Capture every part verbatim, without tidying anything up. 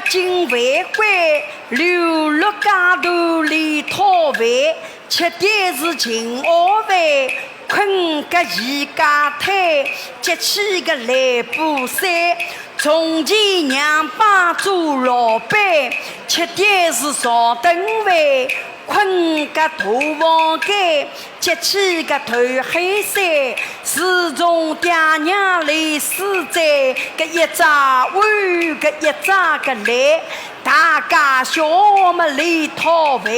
金饭馆，流落街头里讨饭，吃点是秦淮饭，困个一家滩，急起个来补三。从前娘帮做老板，吃点是上等饭， 困个大房间，急起个头黑山，自从爹娘离世哉，搿一只碗，搿一只个来，大家小么来讨饭，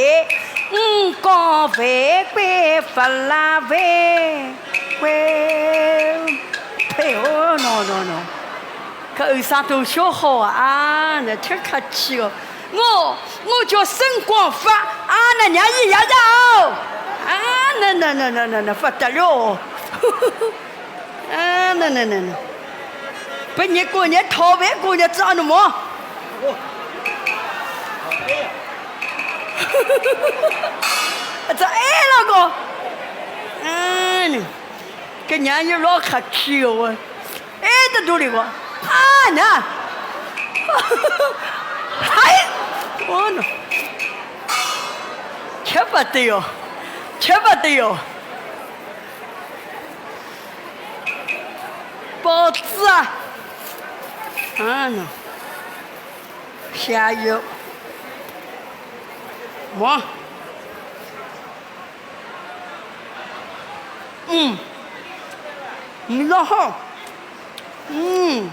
五更饭馆勿拉饭，喂，哎哟，喏喏喏，搿后生都笑好啊，啊，那真客气哦。 我，我叫沈光发，啊，那娘一样样哦。啊，那，那，那，那，那，那，不得了哦。啊，那，那，那，那。不，你过年讨饭过年子啊，那么。这矮了个。嗯，跟娘也老客气哦。 哎，得肚里个，啊，那，嗨，我喏，吃不得哟，吃不得哟。包子啊，啊喏，香油，忙。 嗯，嗯，老好。嗯。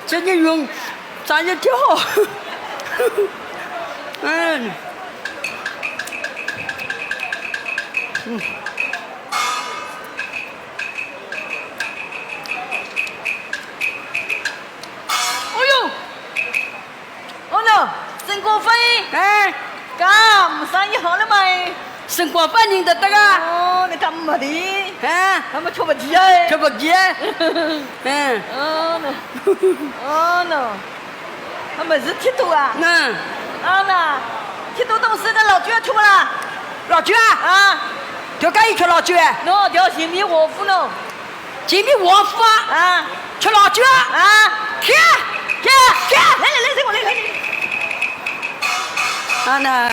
真的用，长得挺好。嗯。嗯。哎哟！ 哦喏，沈光发。哎。嘎，没生意好了嘛？沈光发认得的啊。哦，你讲没的。哎。还没吃不起哎。吃不起哎。嗯。哦喏。哦喏。还没事体多啊？嗯。啊喏，体多东西的老酒吃不啦？老酒啊？啊。就可以吃老酒哎。喏，叫前面王府喏。 前面王府啊？啊。吃老酒啊？啊。去啊！去啊！去啊！来来来，随我来来来。啊，那